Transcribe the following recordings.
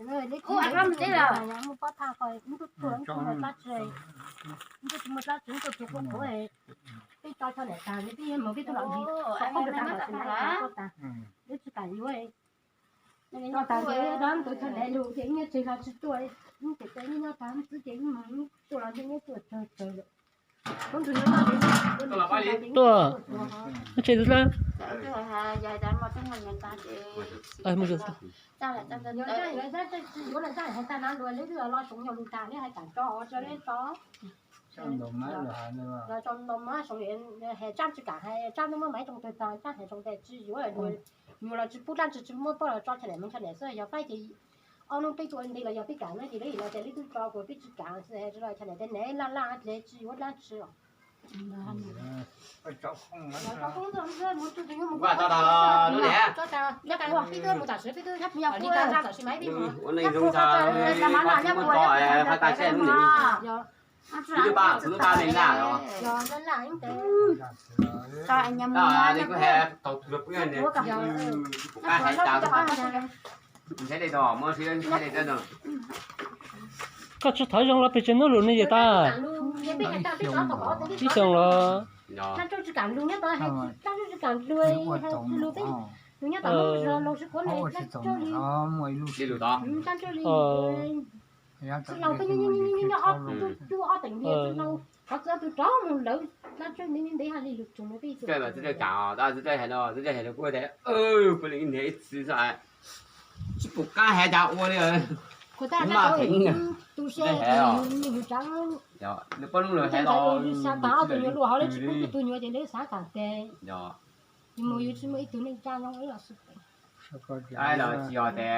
Ua, mus teb los. Mus pob tha ko, mus tuaj tuaj mus dab tsi, mus tuaj mus dab tsi, mus tuaj tuaj qhuav qhuav, peb tso tso niam tas li, peb mus peb tuaj los ntsis, tso tas, peb tsis tas yuav. Tso tas ces dab tus tso daim lus ces nyob tsev los tsis tuaj, ces nyob tas xwb ces mus tuaj los nyob tuaj tsawg tsawg lawm. Tuaj, tuaj tsev tus dab. Yuav tsis yuav los txaj hais tag na, luag li twb los soom nyuag lus tas li, hais kam tso tso li tso. Los tso nto mab soom li, hais tsaj tsis kam, hais tsaj twb muaj maiv tsoo tawg tag, tsaj hais tsoo tes tsis yuav, nyuag los tsis pub dab tsi, tsis muaj poj los tso chas niam mus chas niam xwb, yog faib ces ob hnub peb tuaj nti los yog peb kam na, ces li los ces li twb tso kuv peb tsis kam xwb, tsis los chas niam tes nev laj laj tes tsis yuav dab tsi os. Koj tsis thov zoo los pes tsawg hnub lus ne yawm tag. Ib xyoos los. Tsis pum qab hais cas ua li. Kuv tab tus se nws poj lub lawm hais los xav tas ob tug nyuam lus hauv lawv tsis pub tus nyuam ces lawv xav tas tes. Yus mus yus tsis muaj ib tug neej tsa zoo los xwb. Los tsis yog tes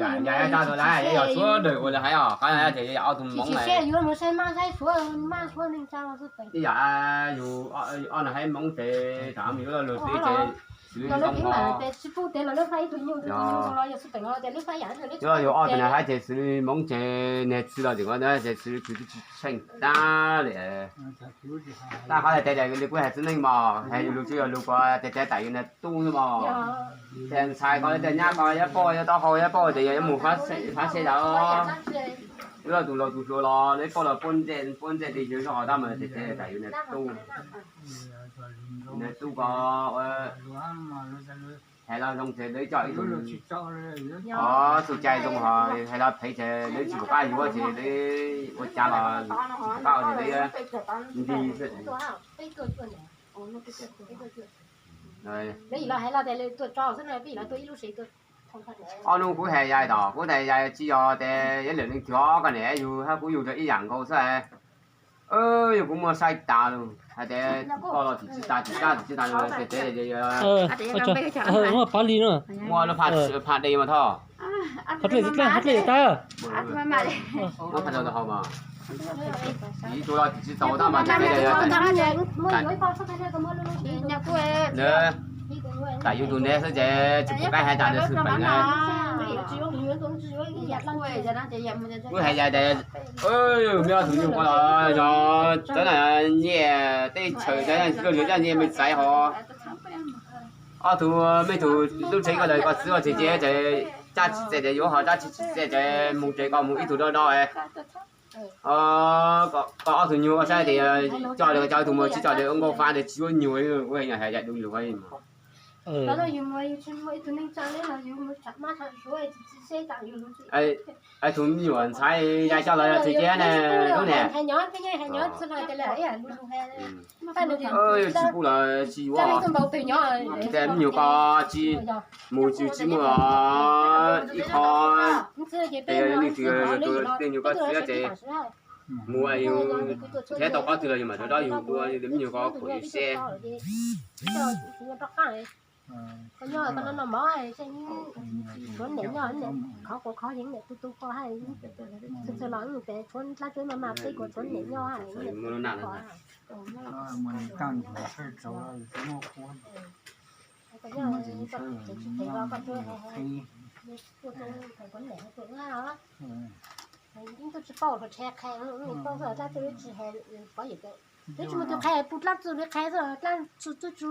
yam tsa tus lawm yog suav dawm ua li hais os, qab ces yog ob tug Hmoob. Yuav mus saib maj saib suav, maj suav neej tsa los xwb. Ib yam yus ob no hais Hmoob ces tam yuav lug xwb ces xws li zoo os. Yog yus ob tug no hais ces xws li Hmoob ces niag txiv los tseem ua ces xws li kwv tij tsis tsheej tag li. Tab qhov tias li kuv hais txiv neej mos, hais yus lus tsis yog lus ko tias tes tam yus niag tub mos. Ces ntxhais ko tias nyab ko yuav poj yuav taub hau yuav poj tias yog yuav mus fab se tas. Yuav tus laus tus hluas los lawv poj los puab ntsej puab ntsej li yus zog tab mas tias tes tam yus niag tub. Niag tub ko hais los zoo ces lawv coj ib tug, txuj cai zoo ho hais los phem ces lawv tsis pum qab yuav ces lawv ua cas los tsis pum qab ces lawv nti xwb. Ob hnub kuv hais yais tom kuv hais yais tsis yog tes yog lwm leej twg koj niam yug hab kuv yug rau ib yam nkaus xwb. Yog kuv muaj saib tas lug hais tias koj los tim tsis tas tim kab tim tsis tas lug tes tes muaj pab li no. Muaj lub phaj de mas thoj. Phaj dlej tas. Ib tug los tim tsis tau tab mas tam yus tus ntev xwb ces tsis pum qab hais tas nws xwb peem na. Kuv hais yais tes, meb ob tug nyuj ko los yog txawv na, nyiaj teb chaws txawv na, tsis tau yuav coj nyiaj me ntxhais ho. Ob tug meb tug lub tsev ko ntawm koj txiv ua tsev ces tsab tsis txawj ces yuav ho tsab tsis tsis txawj ces mus ces koj mus ib tug do do. Koj ob tug nyuag koj saib tias coj li coj ib tug mus tsis coj li ua nkauj fab li tsis yuav nyuag li, ua yam hais yais du lug mas. Tus me nyuam ntxhais yais coj los txiv ces ne, lub niam. Tsis pub los tsis yuav. Tes me nyuam ko tsis mus tsis tsis muaj ib qho. Tes yog leej twg tus me nyuam ko txiv ces mus yus thiab tau qhov twg los yus mam rov rau yus ua me nyuam ko khuam yus siab. Koj nyob koj noj noj mov, tshuav niam nyob, khov quav khov yeev niam tu tu koj hais, txhua txhua los tes tshuav dlaab tsuab maj maj peb kuas tshuav niam nyob hais. Koj nyob tsis pom koj tuaj, koj niam tuaj ua os. Yeej tuaj tsis paub rhuav tsheb qhe, paub xwb dlaab tsi tsis hais, pov yawm, twb tsis muaj tus qhe pub dlaab tsi li qhe xwb, dlaab tsi txuj tsu.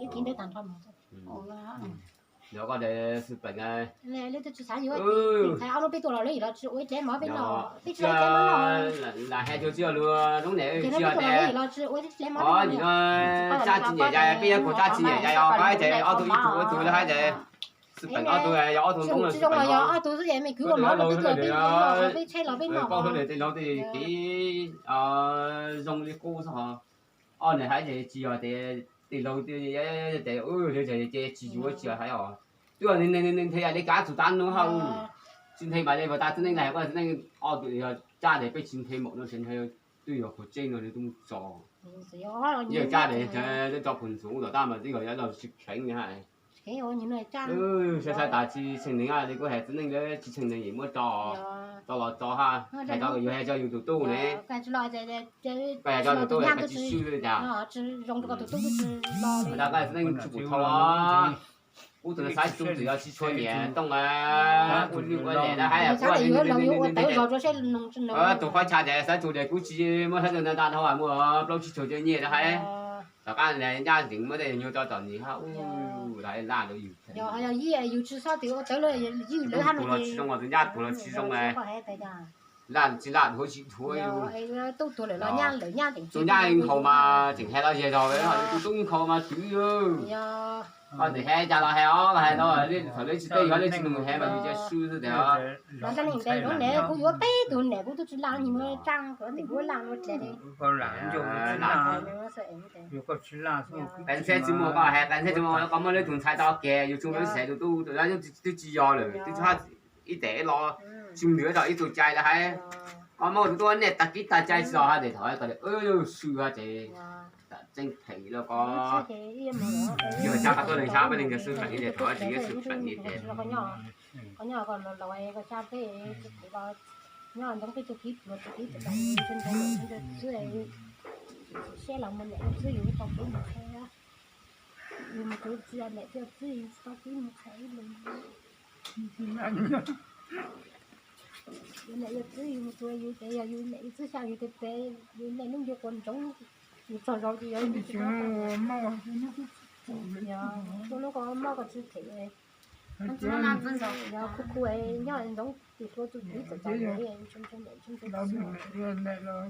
ib kis ntev tag nrho. Yog koj de xwb peem, ntxhais ob lub peb tuaj los lawv los tsis ua ib dleb mov peb noj, peb tsis ua ib dleb mov noj. Lam hais rau tsis yog luag lub niam tsis yog tias, nim no tsaj tsis nyiam cai, peb yuav kaus tsaj tsis nyiam cai os, ces ob tug ib tug ua tug lawv hais tias xwb peem ob tug yog ob tug tsis zoo los yog ob tug xwb ces me kwv ua mov rau peb tuaj peb noj, peb tshaib los peb noj, peb hauj lwm tej laug tej kev zoo li qub xwb ho. Ob niag hais ces tsis yog tias tej laug tias ces tsis yuav tsis yog hais os. Twb yog nthe yam li kav txug tav no hauj, tsis nthe mam li puas tas txiv neej na, hais koj txiv neej ob tug yog tsaj ces peb tsis nthe maum no tsis nthe, twb yog qhov tseeb no nws twb mus tso. Yog tsaj ces tso pug ntxoov tom tab mas twb yog yav los tsis kheev li hais. Saib saib tas tsis tsheej neeg li kuv hais txiv neej lawv tsis tsheej neeg yim muab tso, tso los tso ha, hais tau yuav hais tso yus tus tub ne. Koj hais tso tus tub koj tsis swb li cas. Koj txiv neej tsis pum thau los. Kuv tus xav tsis txog txwm yog tsis tshua nyiam tooj, kuv ua niam dab hais kuv tus qhov chaw ces xav txog tias kuv tsis muab xav txog ntau ntau dhau muaj plaub tsib caug caw nyiaj dab hais. Tom qab ncaj ncees muab tej nyuag tso tom nim hab ub, laj laj lawv yus. Yog yus tsis xob tias ua tawv lawv yus lawv hab no tus los tsis zoo, tus ncaj tus los tsis zoo. Laj tsis laj dhuav tsis dhuav yus. Tub tuag lawm los nyaj lawm nyaj ntev, tus nyaj nkhaus mas tseem hais los yog zog, tus tub nkhaus mas twv. Koj ntxim hais cas los hais os, los hais thaum lawv tsis teb yus, lawv tsis nug hais mas yus cia swb xwb tiag. Los ntawm ne kuv yuav peb tug niam kuv twb tsis laj, nws muab tsaj kuv tias kuv laj ua dlav li. Qas ntxhiab tsis muaj koj hais, qas ntxhiab tsis muaj koj muab lawv tus ntxhais tau kev, yus tsoo lawv xaiv tus tub, twb tsis yog lawm, twb tsis ib tes los tsis nws rau ib tug cai lawm hais. Koj muab tus tub niaj tag kis tag cai tsis los hais tes thaum koj swb hais ces tseeb phem los koj. Yog xyab qhov tuaj neeg xyab peb leeg yog xwb feem li tes thaum ces yog xwb feem li tes. Koj nyob koj los los koj xyab peb, nyob ntoo peb tug kib pluag tug kib tug xwb, siab los mus niam yus xwb yus tau kib mus txhais, yus mus kuv tsis niam yus xwb yus tsis tau kib mus txhais ib leeg. Yus niam yus txiv yus mus tua yus ces yog yus niam yus txiv xya yus tes tes, yus niaj hnub yuav quas ntsoov, yus txog zaus ces yog yus tsis tau lub ko mob ko tsis them. Yog khu khu nyob ntsoov tus hlua tus txiv txawm txawm yus niam yus txiv los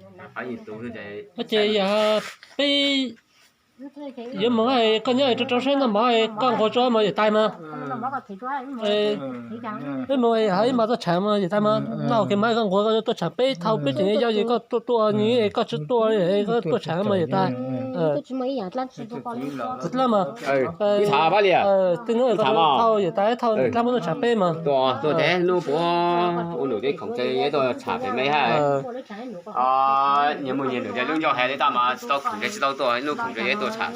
Ces yog peb yuav mus, koj nyob rau rau saib noj mov, koj nquag tsuab mas yawm tais mas. Peb mus hais ib mas tuaj tsham mas yawm tais mas, noj kev mas koj nquag koj tuaj tsham peb, thaum peb tseem yau ces koj tuaj tuaj, koj tsis tuaj, koj tuaj tsham mas yawm tais. Kuv dlab mas, tej hnub thauj yawm tais thauj dlab muab tuaj tsham peb mas. Tuaj ces hnub puav ua num tej khoom ces yuav tuaj tsham pem me hab. Nyias muaj nyias num ces lub ncauj hais li tau mas tsis tau khoom ces tsis tau tuaj, hnub khoom ces yuav tuaj tsham.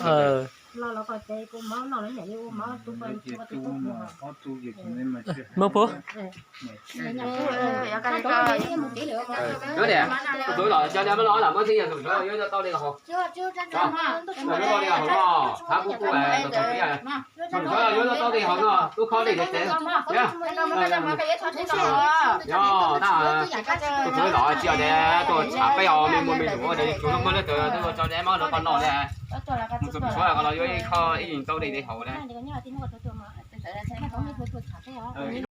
Muab puag. Tus los cov niag muab los muab tib yam tus yuav tau li haus. Yuav tau li haus no, thab kuv kuj tus yuav tau li haus no, tub khob li tsev. Yog, tus los tsis yog tias tuaj tsham peb os, me muaj me num ua ces tsuas muaj leej twg tuaj tso dab mob rau koj noj li. Mus txog pem suav koj los yuav ib khob ib tau li li haus na.